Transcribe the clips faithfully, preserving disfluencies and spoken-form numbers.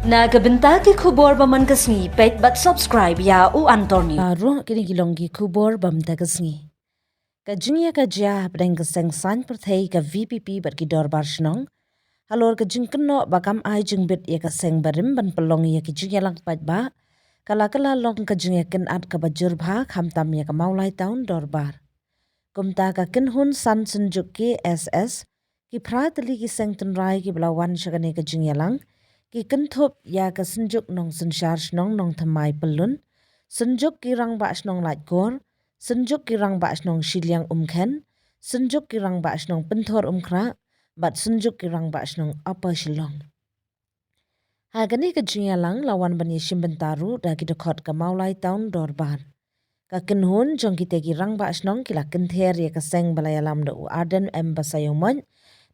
Na ka bynta ki khubor ba man ka sngi, peit bad subscribe ïa u Anthony. Baroh kine ki long ki khubor ba man ka sngi. Ka jingïakajia hapdeng ka seng saiñ pyrthei ka V P P bad ki dorbar shnong halor ka jingkynnoh ba kam ai jingbit ïa ka seng barim ban pynlong ïa ki jingïalang paidbah, ka la kylla long ka jingïakynad kaba jur bha, khamtam ïa ka Mawlai Town Dorbar. Kumta ka kynhun san synjuk K S S, ki phra tylli ki seng tynrai kiba la wan sha kane ka jingïalang, ki kynthup ïa ka synjuk nongsynshar shnong Nongthymmai Pyllun, synjuk ki rangbah shnong Laitkor, synjuk ki rangbah shnong Shiliang Umkhen, synjuk ki rangbah shnong Pynthor Umkhrah, bad synjuk ki rangbah shnong Upper Shillong. Ha kane ka jingïalang la wan ban ïashim bynta ruh da ki dkhot ka Mawlai Town Dorbar. Ka kynhun jong kita ki rangbah shnong ki la kynther ïa ka seng ba la ïalam da u Ardent M Basaiawmoit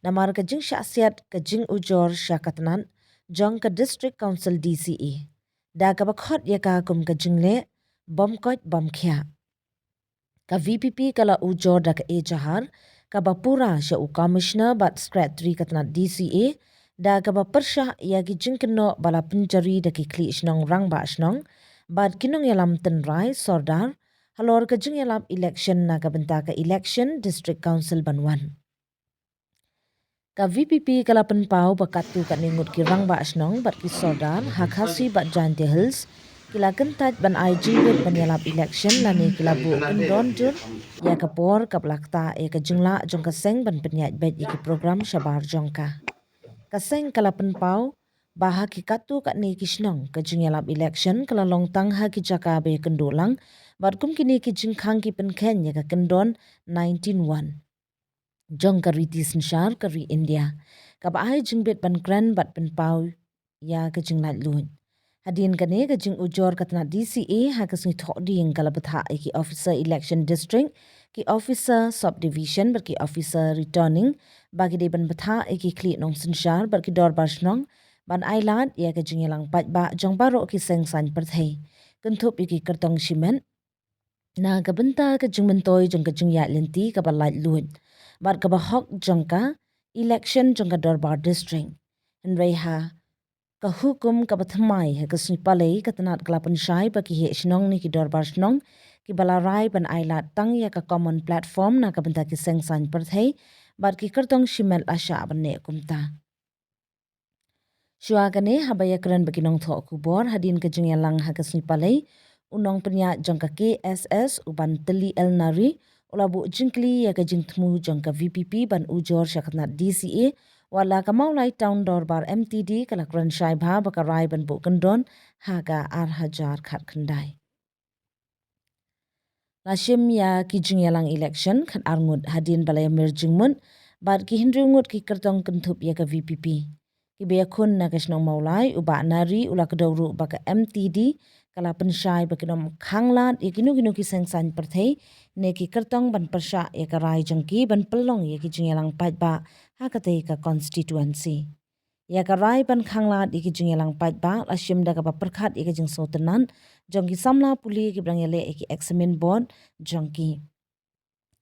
namar ka jingshah siat ka jingujor sha ka tnat jong ka District Council D C A, da kaba khot ïa ka kum ka jingleh bym koit bym khiah. Ka V P P ka la ujor da ka ejahar kaba pura sha u Commissioner bad Secretary ka tnat D C A, da kaba pyrshah ïa ki jingkynnoh ba la pynjari da ki khlieh shnong rangbah shnong bad ki nongïalam tynrai sordar halor ka jingïalap election na ka bynta ka election District Council ban wan. Ka V P P ka la pynpaw ba katto katne ngut ki rangbah shnong bad ki sordar ha Khasi bad Jaintia Hills ki la kyntait ban ai jingbit ban ïalap election lane ki la buh kyndon jur ïa ka por kaba la ktah ïa ka jinglah jong ka seng ban pynïaid beit ïa ki program shabar jong ka. Ka seng ka la pynpaw ba ha ki katto katne ki shnong ka jingïalap election ka la long tang ha ki jaka ba ïakynduh lang, bad kum kine ki jingkhang ki pynkheiñ ïa ka kyndon nineteen one jong ka riti synshar ka ri India, kaba ai jingbit ban kren bad pynpaw ïa ka jinglaitluid. Hadien kane ka jingujor ka tnat D C A ha ka sngi Thohdieng ka la bthah ïa ki officer election district, ki officer subdivision bad ki officer returning ba ki dei ban bthah ïa ki khlieh nongsynshar bad ki dorbar shnong ban ailad ïa ka jingïalang paidbah jong baroh ki seng saiñ pyrthei, kynthup ïa ki kyrtong shimet na ka bynta ka jingmyntoi jong ka jingïaid lynti kaba laitluid bad kaba hok jong ka election jong ka dorbar district. Hynrei ha ka hukum kaba thymmai ha ka sngi Palei ka tnat ka la pynshai ba ki heh shnong ne ki dorbar shnong kiba la rai ban ailad tang ïa ka common platform na ka bynta ki seng saiñ pyrthei bad ki kyrtong shimet la shah ban neh kumta. Shuwa kane haba ïakren bad ki nongthoh khubor hadien ka jingïalang ha ka sngi Palei, u nongpynïaid jong ka K S S u Bantylli L Nari u la buh jingkylli ïa ka jingthmu jong ka V P P ban ujor sha ka tnat D C A, wat la ka Mawlai Town Dorbar M T D ka la kren shai bha ba ka rai ban buh kyndon ha ka ar hajar khatkhyndai. La shim ïa ki jingïalang election khatar ngut hadien ba la ïamir jingmut bad ki hynriew ngut ki kyrtong kynthup ïa ka V P P. Kiba ïakhun na ka shnong Mawlai, u Bah Nari u la kdew ruh ba ka M T D ka la pynshai ba kin ym khanglad ïa kino kino ki seng saiñ pyrthei ne ki kyrtong ban pyrshah ïa ka rai jong ki ban pynlong ïa ki jingïalang paidbah ha katei ka constituency. Ïa ka rai ban khanglad ïa ki jingïalang paidbah la shim da kaba pyrkhat ïa ka jingsngewtynnad jong ki samla pule kiba dang ïaleh ïa ki examen board jong ki.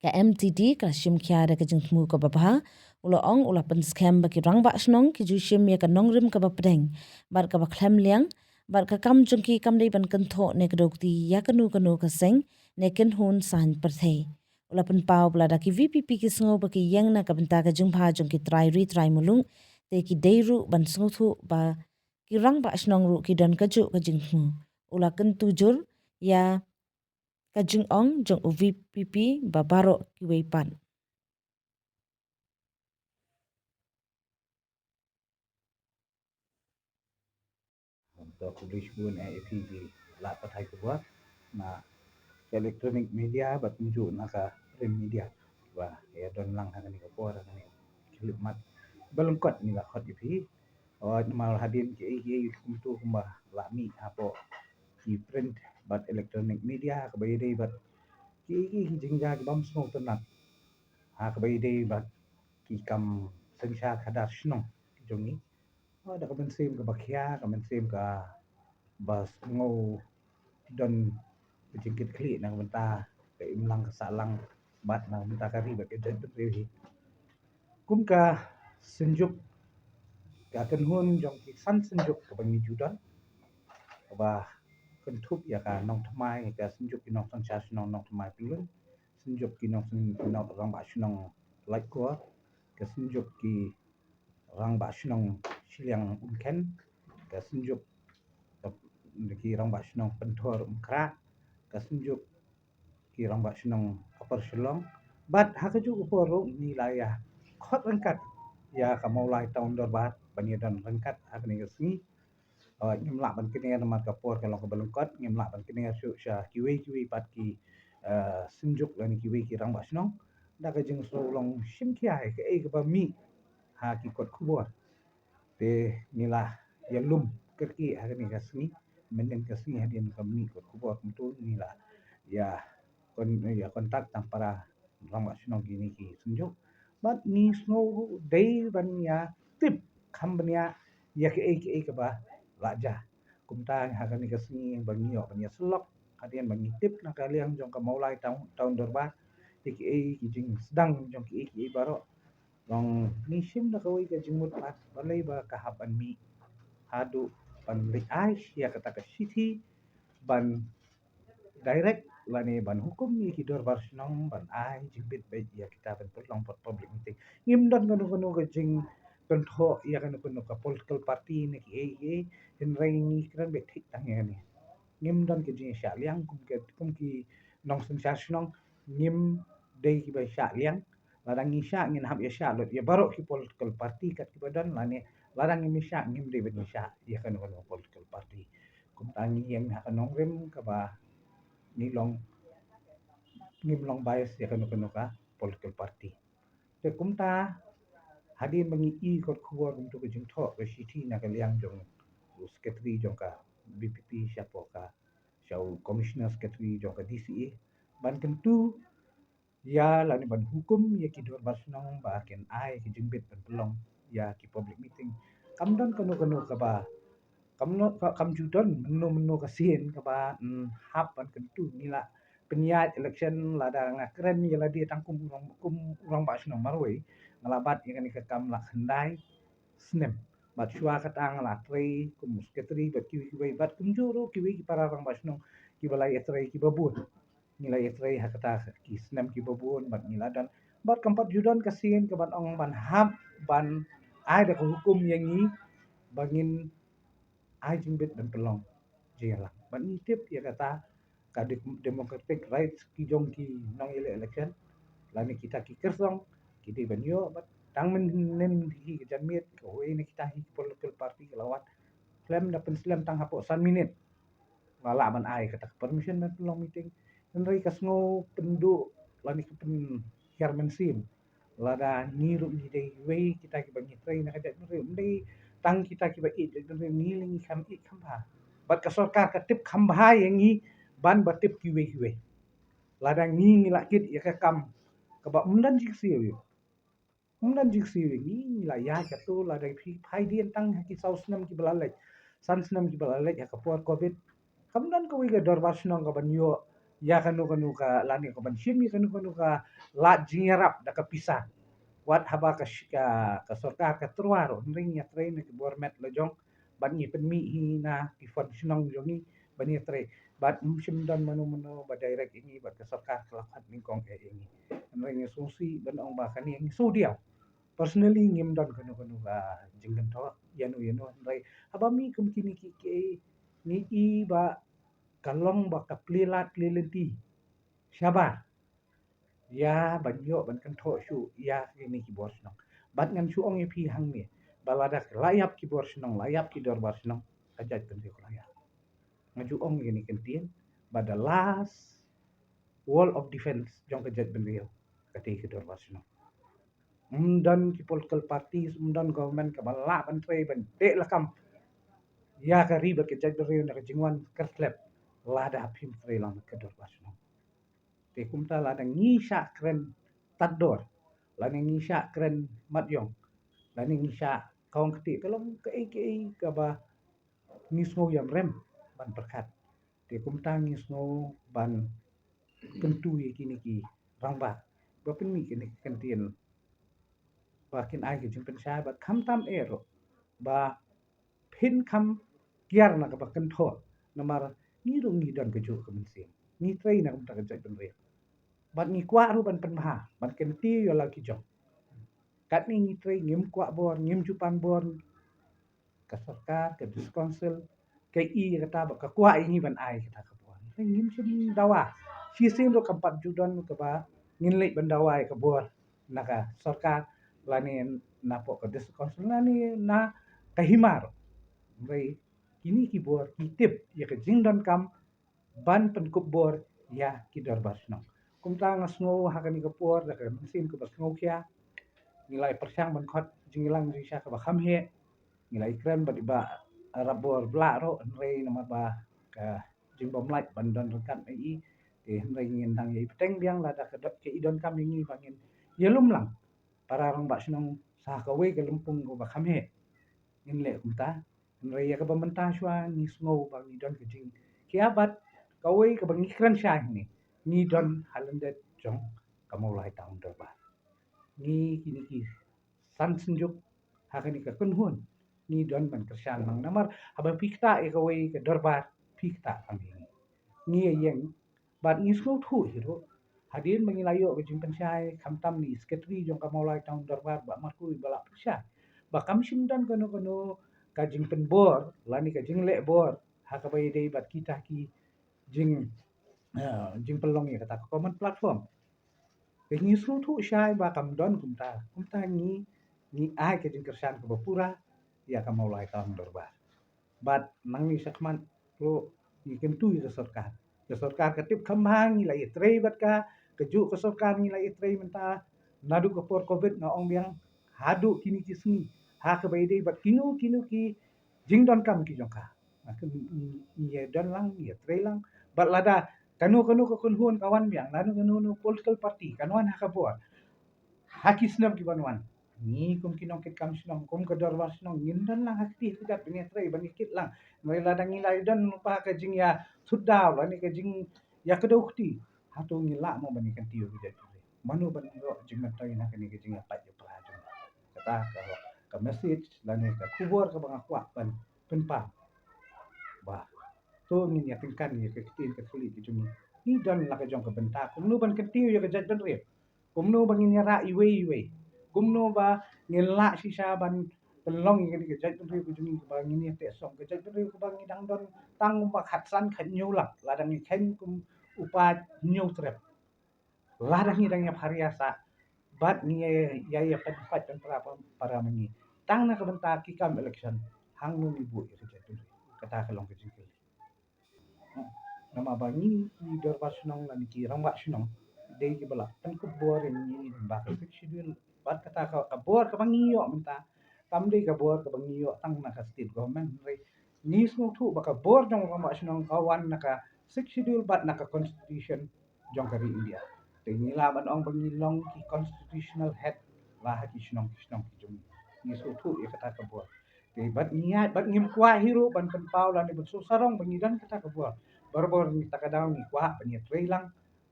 Ka M T D ka la shim khia da ka jingthmu kaba bha, u la ong u la pynskhem ba ki rangbah shnong ki ju shim ïa ka nongrim kaba pdeng bad kaba khlem liang, bad ka kam jong ki kam dei ban kynthoh ne kdew kti ïa kano kano ka seng ne kynhun saiñ pyrthei. U la pynpaw ba lada ki V P P ki sngew ba ki ïeng na ka bynta ka jingbha jong ki trai ri trai muluk, te ki dei ruh ban sngewthuh ba ki rangbah shnong ruh ki don kajuh ka jingthmu. U la kyntu jur ïa ka jingong jong u V P P ba baroh kiwei pat. To khublei shibun ïa phi ki lad pathai khubor na ka electronic media bad kumjuh na ka print media ba ïa don lang ha kane ka por ha kane ka khyllipmat ba lyngkot ngi la khot ïa phi. Oi, namar hadien kiei kiei kumto kumba la mih hapoh ki print bad electronic media kaba ïadei bad kiei kiei ki jingjia ki bym sngewtynnat ha kaba ïadei bad ki kam synshar khadar shnong jong ngi. Oh, da ka mynsiem kaba khia, ka mynsiem kaba sngew don ka jingkitkhlieh na ka bynta ka imlang ka sahlang bad na ka bynta ka ri bad ka jaitbynriew hi. Kum ka synjuk Ka kynhun jong ki san synjuk kaba ngi ju don, kaba kynthup ïa ka nongthymmai, ka synjuk ki nongsynshar shnong nongthymmai pynlong, synjuk ki nongsyn-, nong rangbah shnong Laitkor, ka synjuk ki rangbah shnong Shiliang Umkhen, ka synjuk ki rangbah shnong Pynthor Umkhrah, ka synjuk ki rangbah shnong Upper Shillong. Bad ha kajuh ka por ruh ngi la ïa khot ryngkat ïa ka Mawlai Town Dorbar ban ïa don ryngkat ha kane ka sngi. Uh, ngim lah ban kner namar ka por ka long kaba lyngkot, ngim lah ban kner shuh sha kiwei kiwei pat ki, uh, synjuk lane kiwei ki rangbah shnong. Da ka jingsngewlong shim khia ïa kaei kaba mih ha ki kot khubor. Te ngi la ïalum kyrkieh ha kane ka sngi, mynnin ka sngi hadien ka mih kot khubor kumto ngi la ïa kon-, ïa contact tang para rangbah shnong kine ki synjuk. Bad ngi sngew ruh dei ban ïa tip kham bniah ïa kaei kaei kaba la jia. Kumta ha kane ka sngi ba ngi ïoh ban ïa syllok hadien ba ngi tip na ka liang jong ka Mawlai Town, Town Dorbar ïa kaei ki jingsdang jong kaei kaei baroh. Long ngi shim da kawei ka jingmut pat balei ba ka hap ban mih haduh ban leit ai ïa kata ka shithi ban direct lane ban hukum ïa ki dorbar shnong ban ai jingbit beit ïa kita ban pynlong pat public meeting. Ngim don kano kano ka jingkynthoh ïa kano kano ka political party ne kiei kiei, hynrei ngi kren beit thik tang ïa kane. Ngim don ka jingshah liang kum ki, kum ki nongsynshar shnong, ngim dei kiba shah liang. Lada ngi shah ngin hap ïa shah lut ïa baroh ki political party kat kiba don, lane lada ngim shah ngim dei ban ïa shah ïa kano kano political party. Kumta ngi ïeng ha ka nongrim kaba ngi long, ngim long bias ïa kano kano ka political party. Te kumta hadien ba ngi i kot khubor kumto ka jingthoh ka shithi na ka liang jong u secretary jong ka B P P shapoh ka, sha u commissioner secretary jong ka D C A ban kyntu ïa lane ban hukum ïa ki dorbar shnong ba kin ai ki jingbit ban pynlong ïa ki public meeting. Kam don kano kano kaba, kam no-, ka-, kam ju don mynno mynno ka sien kaba, mm, hap ban kyntu. Ngi la pynïaid election lada nga kren ïa lade tang kum u rang-, kum u rangbah shnong marwei, nga la bat ïa kane ka kam la khyndai snem. Bad shuwa kata nga la trei kum secretary bad kiwei kiwei bad kumjuh ruh kiwei ki para rangbah shnong kiba la ïatrei kiba bun. Ngi la ïatrei ha kata ki snem kiba bun bad ngi la don. Bad kam pat ju don ka sien kaban ong ban hap ban ai da ka hukum ïa ngi ba ngin ai jingbit ban pynlong jingïalang. Bad ngi tip ïa kata ka de-, democratic rights ki jong ki nongïaleh election lane kita ki kyrtong ki dei ban ïoh, bad tang mynnin hi ka janmiet kawei na kita hi ki political party ka la wan khlem da pynslem tang hapoh san minit. Nga lah ban ai kata ka permission ban pynlong meeting. Hynrei ka sngew pynduh lane ka pynhiar mynsiem. Lada ngi ruh ngi dei wei kita kiba ngi trei na ka jaitbynriew, ym dei tang kita kiba ïeit jaitbynriew, ngi lei ngi kham ïeit kham bha. Bad ka sorkar ka tip kham bha ïa ngi ban ba tip kiwei kiwei. Lada ngi ngi la kit ïa ka kam kaba ym don jingsiew ïa. Ym don jingsiew ïa ngi, ngi la ïaid kato, lada phi phai dien tang ha ki saw snem kiba la leit, san snem kiba la leit ha ka por covid. Kam don kawei ka dorbar shnong kaban ïoh ïa kano kano ka lane kaban shim ïa kano kano ka lad jingïarap da ka pisa. Wat haba ka sh-, ka, ka sorkar ka tyrwa ruh, hynrei ngi ïatrei na ki bor met la jong, bad ngi pynmih hi na ki fund shnong jong ngi ban ïatrei. Bad ym shym don mano mano ba direct ïa ngi, bad ka sorkar ka la khot nyngkong eh ïa ngi. Hynrei ngi sngewsih ban ong ba kane ngi sngewdiaw. Personally ngim don kano kano ka jingkynthoh ïano ïano, hynrei haba mih kum kine ki, ki, ngi i ba ka long ba ka plie lad plie lynti shabar ïa ban ïoh ban kynthoh shuh ïa kine ki bor shnong. Bad ngan shu ong ïa phi hangne ba lada la ïap ki bor shnong, la ïap ki dorbar shnong, ka jaitbynriew ka la ïap. Nga ju ong ïa kane ka ktien ba the last wall of defense jong ka jaitbynriew ka dei ka dorbar shnong. Ym don ki political parties, ym don government kaba lah ban trei ban teh lakam ïa ka ri bad ka jaitbynriew na ka jingwan kyrtlep lada phim trei lang ka dorbar shnong. Te kumta lada ngi shah kren tad dor, lada ngi shah kren mat ïong, lada ngi shah kawang kti, ka long kaei kaei kaba ngi sngew ïam rem ban pyrkhat. Te kumta ngi sngew ban kyntu ïa kine ki rangbah ba pynmih kine ki kyntien ba kin ai ka jingpynshai, bad khamtam eh ruh ba phin kham kiar na kaba kynthoh. Namar ngi ruh ngi don kajuh ka mynsiem, ngi trei na ka bynta ka jaitbynriew. Bad ngi kwah ruh ban pynbha, ban kyntiew ïa la ki jong. Katne ngi trei, ngim kwah bor, ngim ju pan bor. Ka sorkar, ka district council ka i kata ba ka kwah ïa ngi ban ai kata ka bor. Ngim shym dawa. Shisien ruh kam pat ju don kaba ngin leit ban dawa ïa ka bor na ka sorkar lane na pok ka district council lane na ka hima ruh. Hynrei kine ki bor ki tip ïa ka jingdonkam ban pynkup bor ïa ki dorbar shnong. Kumta nga sngew ha kane ka por da ka mynsiem kaba sngewkhia, ngi la ïa pyrshang ban khot jingïalang jingshisha kaba kham heh. Ngi la ïa kren bad i Bah Rapbor Blah ruh, hynrei namar ba ka jingbymlait ban don ryngkat ma i, te hynrei ngin dang ïa i bteng biang lada ka dot ka i donkam ïa ngi ba ngin ïalum lang para rangbah shnong sha kawei ka lympung kaba kham heh. Ngin leh kumta. Hynrei ïa kaba mynta shuwa ngi sngew ba ngi don ka jingkhia bad kawei kaba ngi kren shai hangne, ngi don ha lyndet jong ka Mawlai Town Dorbar. Ngi kine ki san synjuk ha kane ka kynhun ngi don ban kyrshan lang, namar haba phi ktah ïa kawei ka dorbar, phi ktah lang ïa ngi. Ngi ïa ïeng bad ngi sngewthuh hi ruh hadien ba ngi la ïoh ka jingpynshai khamtam na i Secretary jong ka Mawlai Town Dorbar, Bah Marku, i ba la pynshai ba kam shym don kano kano ka jingpynbor lane ka jingleh bor ha kaba ïadei bad kita ki jing, eh, jingpynlong ïa kata ka common platform. Te ngi sngewthuh shai ba kam don kumta, kumta ngi, ngi ai ka jingkyrshan kaba pura ïa ka Mawlai Town Dorbar. Bad nangne shakhmat ruh ngi kyntu ïa ka sorkar. Ka sorkar ka tip kham bha ngi la ïatrei bad ka, kajuh ka sorkar ngi la ïatrei mynta naduh ka por covid nga ong biang haduh kine ki sngi ha kaba ïadei bad kino kino ki jingdonkam ki jong ka. Ngi ïa don lang, ngi ïatrei lang. Bad lada kano kano ka kynhun ka wan biang, lada kano kano political party kan wan ha ka bor ha ki snem ki ban wan, ngi kum ki nongkitkam shnong, kum ka dorbar shnong, ngin don lang ha kti ha kjat ban ïatrei ban ïakit lang. Hynrei lada ngi la ïa don lypa ka jingïathuh daw lane ka jingïakdew kti, hato ngi lah mo ban ïakyntiew ka jaitbynriew? Mano ban ïoh jingmyntoi na kane ka jingïapait ïapra jong ngi? Kata ka, ka message lane ka khubor kaba nga kwah ban pynpaw. Ba to ngin ïa tyngkan ïa ka ktien ka thylliej ka jong ngi. Ngi don la ka jong ka bynta kumno ban kyntiew ïa ka jaitbynriew, kumno ba ngin ïa rah iwei iwei, kumno ba ngin lah shisha ban pynlong ïa kane ka jaitbynriew ka jong ngi kaba ngin ïa teh song, ka jaitbynriew kaba ngi dang don tang kumba khatsan khathynñiew lak, lada ngi kheiñ kum u paid hynñiew trep. Lada ngi dang ïa pharia sah bad ngi ïa, ïa, ïa pynpait pynpra para ma ngi tang na ka bynta ki kam election, hangno ngi buh ïa ka jaitbynriew? Kata ka long ka jingkylli. Namar ba ngi ki dorbar shnong lane ki rangbah shnong dei kiba la pynkup bor ïa ngi lyngba ka Sixth Schedule, bad kata ka, ka bor kaba ngi ïoh mynta kam dei ka bor kaba ngi ïoh tang na ka state government, hynrei ngi sngewthuh ba ka bor jong rangbah shnong ka wan na ka Sixth Schedule bad na ka constitution jong ka ri India. Te ngi lah ban ong ba ngi long ki constitutional head la ha ki shnong ki shnong ki jong ngi. Ngi sngewthuh ïa kata ka bor. Te bad ngi ïaid bad ngim kwah hi ruh ban pynpaw lane ban shu sarong ba ngi don kata ka bor. Barabor ngi ta ka daw ngi kwah ban ïatrei lang,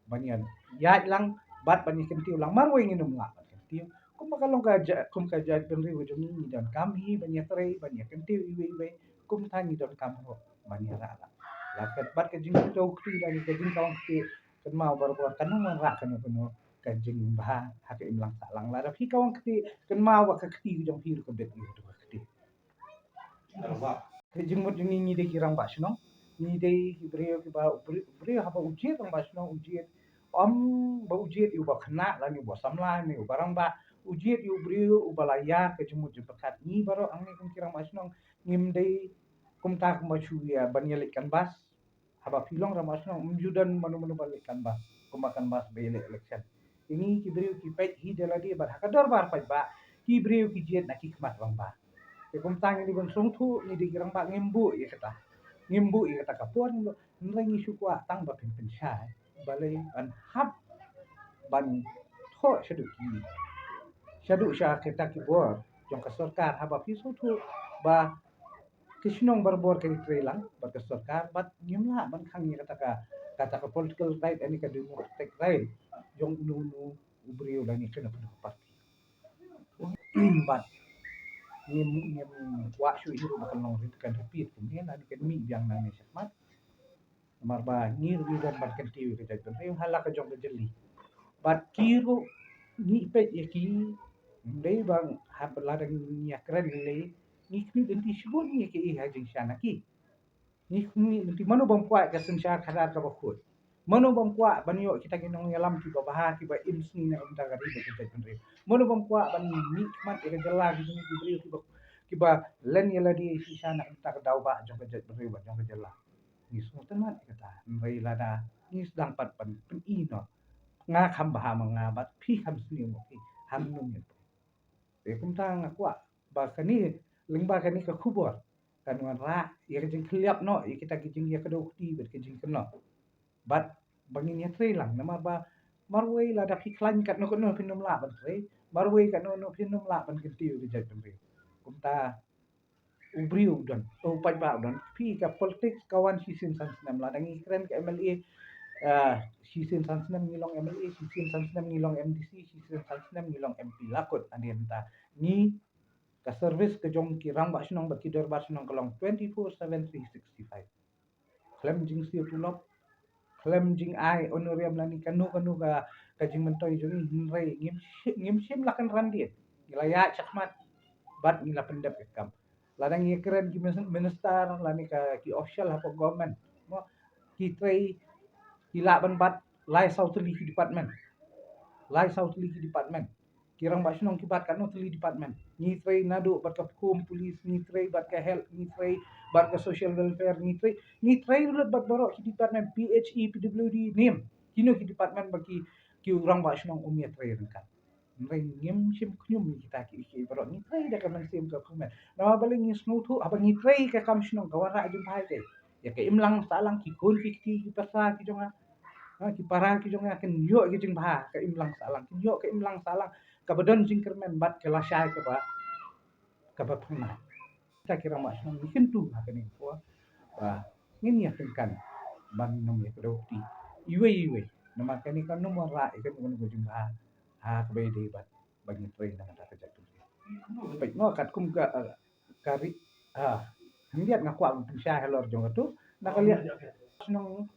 ban ïaid lang bad ban ïakyntiew lang, marwei ngin ym lah ban kyntiew. Kumba ka long ka ja-, kum ka jaitbynriew ka jong ngi, ngi donkam hi ban ïatrei ban ïakyntiew iwei iwei, kumta ngi donkam ruh ban ïarah lang. La ka bad ka jingkdew kti lane ka jingkawang kti, kynmaw barabor kan ym wanrah kano kano ka jingbha ha ka imlang sahlang. Lada phi kawang kti, kynmaw ba ka kti ka jong phi ruh ka bit ïa ka kti. Ka jingmut jong ngi, ngi dei ki rangbah shnong, ngi dei ki briew kiba, briew, briew haba u jied rangbah shnong u jied, ym ba u jied ïa uba khynnah lane uba samla ne uba rangbah, u jied ïa u briew uba la ïar ka jingmut jingpyrkhat. Ngi baroh hangne kum ki rangbah shnong ngim dei kumta kumba shu ïa ban ïaleit canvass. Haba phi long rangbah shnong ym ju don mano mano ba leit canvass kumba canvass ba ïaleh election. Ïa ngi ki briew ki peit hi da lade bad ha ka dorbar paidbah ki briew ki jied na ki khmat rangbah. Te kumta ngi dei ban sngewthuh, ngi dei ki rangbah, ngim buh ïa kata, ngim buh ïa kata ka por, hynrei ngi shu kwah tang ba phin pynshai, balei ban hap ban thoh shaduh ki, shaduh sha kita ki bor jong ka sorkar. Haba phi sngewthuh ba ki shnong barabor ka ïatrei lang bad ka sorkar, bad ngim lah ban khang ïa kata ka, kata ka political right, ani ka democratic right jong uno uno u briew lane kano kano ka party. Bad Ngim ngim kwah shuh hi ruh ba kan long rit kan repeat kumne, la kan mih biang nangne shakhmat. Namar ba ngi ruh ngi don ban kyntiew ïa ka jaitbynriew ha la ka jong ka jylli. Bad ki ruh ngi peit ïa ki, dei ba haba lada ngi ïakren lei, ngi khmih lynti shibun ïa ki ha jingshisha na ki. Ngi khmih lynti, mano bym kwah ka synshar khadar kaba khuid? Mano bym kwah ban ïoh kita ki nongïalam kiba bha, kiba im sngi na ka bynta ka ri bad ka jaitbynriew? Mano bym kwah ban mihkhmat ïa ka jylla ki jong ki briew kiba, kiba len ïa lade shisha na ka bynta ka daw ba jong ka jaitbynriew bad jong ka jylla? Ngi sngewtynnat ïa kata, hynrei lada ngi sdang pat ban pyni noh, nga kham bha ma nga bad phi kham sniew ma phi, ha mynno ngin poi? Te kumta nga kwah ba kane, lyngba kane ka khubor, kan wanrah ïa ka jingkhylliap noh ïa kita ki jingïakdew kti bad ki jingkynnoh. Bad ba ngin ïatrei lang, namar ba marwei lada phi khlaiñ katno katno phin ym lah ban trei, marwei katno katno phin ym lah ban kyntiew ïa ka jaitbynriew. Kumta u briew u don, u paidbah u don. Phi, ka politics ka wan shisien san snem, lada ngi kren ka M L A, ah, shisien san snem ngi long M L A, shisien san snem ngi long M D C, shisien san snem ngi long M P. La kut hadien ta, ngi, ka service ka jong ki rangbah shnong bad ki dorbar shnong ka long twenty-four seven, three sixty-five. Khlem jingsiew tulop, khlem jingai honorarium lane kano kano ka, ka jingmyntoi jong ngi, hynrei ngim shi-, ngim shym la kynran dien. Ngi la ïaid shakhmat bad ngi la pyndep ïa ka kam. Lada ngi kren ki min-, minister lane ka, ki official hapoh government, mo, ki trei, ki lah ban bat lai saw tylli ki department. Lai saw tylli ki department. Ki rangbah shnong ki bat katno tylli department. Ngi trei naduh bad ka hukum, police, ngi trei bad ka health, ngi trei bad ka social welfare, ngi trei, ngi trei lut bad baroh ki department, P H E, P W D, nim. Kino ki department ba ki, ki rangbah shnong um ïatrei ryngkat? Hynrei ngim shym khñium ïa kita ki, ki baroh. Ngi trei da ka mynsiem ka kmen. Namar balei? Ngi sngewthuh haba ngi trei ka kam shnong ka wanrah jingbha ïa ka, ïa ka imlang sahlang, ki khun ki kti ki para ki jong nga, ha, ki para ki jong nga kin ïoh ïa ka jingbha, ka imlang sahlang, kin ïoh ka imlang sahlang kaba don jingkyrmen bad ka lashai kaba, kaba phyrnai. Kita ki rangbah shnong ngi kyntu ha kane ka por ba ngin ïa tyngkan ban nym ïakdew kti iwei iwei. Namar kane kan nym wanrah ïa kano kano ka jingbha ha kaba ïadei bad ba ngin trei na ka bynta ka jaitbynriew. Peit noh, katkum ka, eh, ka ri, ah, hynrei nga kwah ban pynshai halor jong katu, na ka liang shnong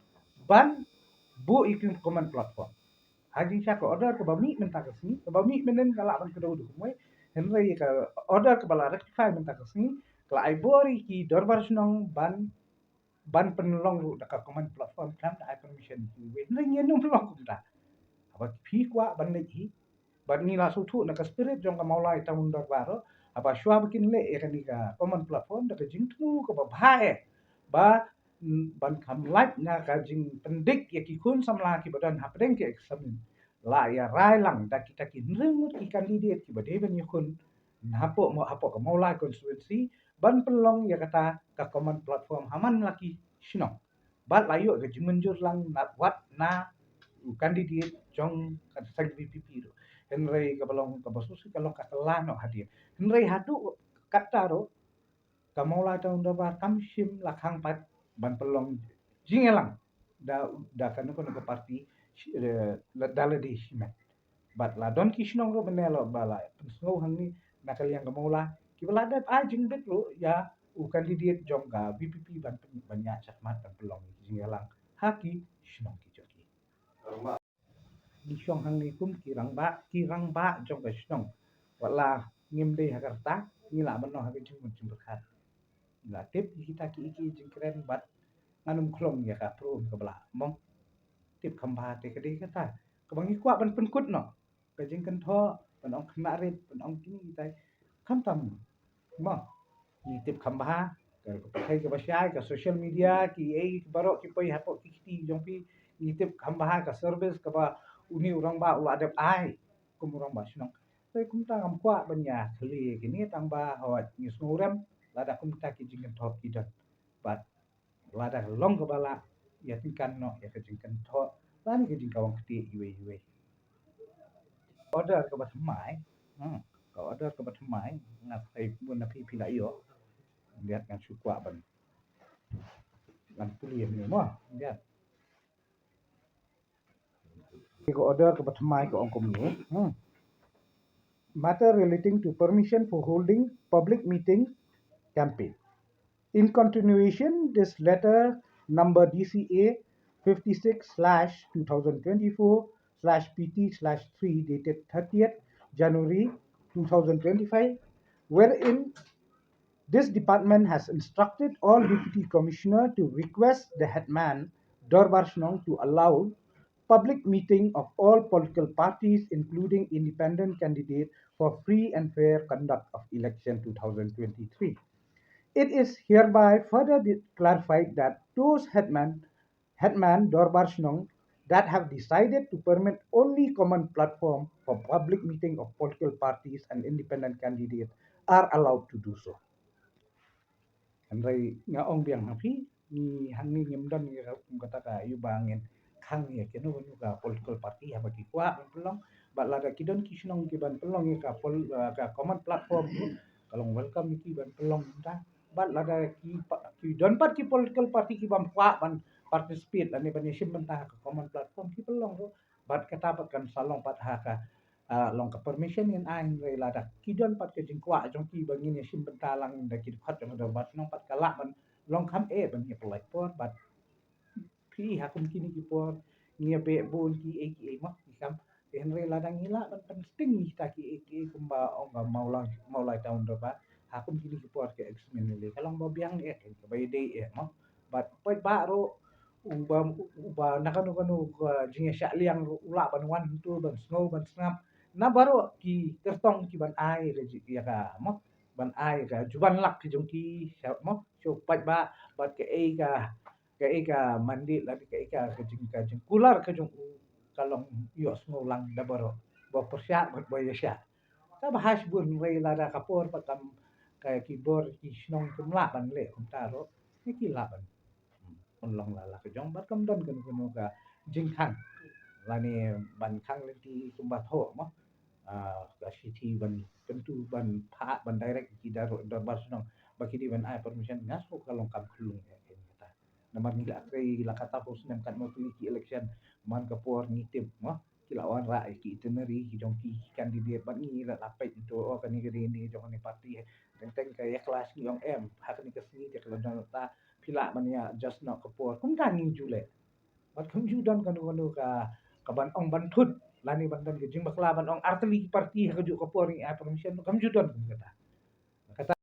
ban buh ïa ki common platform. Ha jingshisha ka order kaba mih mynta ka sngi, kaba mih mynhynnin ka lah ban kdew da kumwei, hynrei ka order kaba la rectify mynta ka sngi ka la ai bor ïa ki dorbar shnong ban, ban pynlong ruh da ka common platform, khlem da ai permission ïa kiwei. Hynrei ngin ym long kumta. Haba phi kwah ban leit hi, bad ngi la sngewthuh na ka spirit jong ka Mawlai Town Dorbar ruh, haba shuwa ba kin leh ïa kane ka common platform da ka jingthmu kaba bha eh, ba, mm, ban kham lait na ka jingpyndik ïa ki khun samla kiba don hapdeng ki exam, la ïa rai lang da kita ki hynriew ngut ki candidate kiba dei ban ïakhun hapoh Maw-, hapoh ka Mawlai constituency ban pynlong ïa kata ka common platform ha man la ki shnong. Bad la ïoh ka jingmynjur lang na, wat na u candidate jong ka seng V P P ruh. Hynrei kaba long, kaba sngewsih ka long ka kylla noh hadien. Hynrei haduh katta ruh ka Mawlai Town Dorbar kam shym la khang pat ban pynlong jingïalang da, da kano kano ka party, eh, da lade shimet. Bad la don ki shnong ruh mynne la ba la pynsngew hangne na ka liang ka Mawlai kiba la dep ai jingbit ruh ïa u candidate jong ka V P P ban pyn-, ban ïaid shakhmat ban pynlong jingïalang ha ki shnong ki jong ki. Ngi shong hangne kum ki rangbah, ki rangbah jong ka shnong. Wat la ngim dei ha ka rta, ngi lah ban long ha ka jingmut jingpyrkhat. Ngi la tip ïa kita ki, ki jingkren bad ngan ym khlong ïa ka pyrshah kaba lah. Mong tip kham bha te ka dei kata kaba ngi kwah ban pynkut noh. Ka jingkynthoh, ban ong khynnah rit, ban ong kine kitai. Khamtam, mo, ngi tip kham bha ka, ka pyrthei kaba shai, ka social media, kiei baroh ki poi hapoh ki kti jong phi. Ngi tip kham bha ka service kaba une u rangbah u la dep ai kum u rangbah shnong. Te kumta ngam kwah ban ïa khlieh kine, tang ba hooid ngi sngewrem lada kumta ki jingkynthoh ki don. Bad lada ka long kaba lah, ïa tyngkan noh ïa ka jingkynthoh lane ka jingkawang kti iwei iwei. Order kaba thymmai, hmm, ka order kaba thymmai, nga tharai bun na phi phi la ïoh. Ngan shu kwah ban, ngan pule mynne mo, ngan. Ka order kaba thymmai ka ong kumne, hmm. matter relating to permission for holding public meeting campaign. In continuation, this letter number D C A fifty-six slash two thousand twenty-four slash P T slash three, dated thirtieth January two thousand twenty-five, wherein this department has instructed all deputy commissioner to request the headman Dorbar Shnong to allow public meeting of all political parties, including independent candidate, for free and fair conduct of election two thousand twenty-three. It is hereby further di- clarified that those headman, headman Dorbar Shnong that have decided to permit only common platform for public meeting of political parties and independent candidate are allowed to do so. Hynrei nga ong biang ha phi, ngi hangne ngim don ïa ka kum kata ka ïa ba ngin khang ïa kino kino ka political party haba ki kwah ban pynlong. Bad lada ki don ki shnong ki ban pynlong ïa ka pol, uh, ka common platform tu, ka long welcome ïa ki ban pynlong mynta. Bad lada ki pa- ki don pat ki political party ki ban kwah ban participate lane ban ïashim bynta ha ka common platform ki pynlong tu. Bad kata pat kan sa long pat ha ka, ah, long ka permission ngin ai, hynrei lada ki don pat ka jingkwah jong ki ba ngin ïashim bynta lang da ki dkhot jong ka Dorbar Shnong pat ka lah ban long kham eh ban ïa pynlait por. Bad phi ha kum kine ki por ngi ïa beh bun ki ei ki ei mo ki kam. Hynrei lada ngi lah ban pynsting ïa kita ki ei ki ei kumba ong ka Mawlai, Mawlai Town Dorbar, ha kum kine ki por ka ex M N L A ka long ba biang eh, ka ba ïadei eh mo. Bad paidbah ruh uba, uba na kano kano ka jingïashah liang ruh u lah ban wan tu ban sngew ban sngap. Na baroh ki kyrtong ki ban ai ïa ka mo, ban ai ka juban lak ki jong ki sha mo sha u paidbah. Bad kaei ka, kaei ka mandit lane kaei ka, ka jing, ka jingkular ka jong u ka long ïohsngew lang da baroh ba pyrshah bad ba ïashah. Ka ba ha shibun, hynrei lada ka por pat kam, ka ki bor ki shnong kim lah ban leh kumta ruh, ne ki lah ban, hmm, pynlong la la ka jong. Bad kam don kano kano ka jingkhang lane ban khang lynti kumba thoh mo, ah, ka shithi ban kyntu ban phah ban direct ki Dor-, Dorbar Shnong ba ki dei ban ai permission. Nga sngew ka long kam khlung eh, eh, kata. Namar ngi la trei la kata phew snem katno tylli ki election, man ka por ngi tip mo, ki la wanrah ïa ki itinerary ki jong ki, ki candidate, bad ngi la, la peit to, oh, kane ka dei ne jong kane party. Teng teng ka ïa clash ngi ong em ha kane ka sngi te ka la don ta, phi lah ban ïa adjust noh ka por. Kumta ngi ju leh. Bad kam ju don kano kano ka, ka ban ong ban thut lane ban don ka jingbakla ban ong ar tylli ki party ha kajuh ka por ngi ai permission, kam ju don kum kata.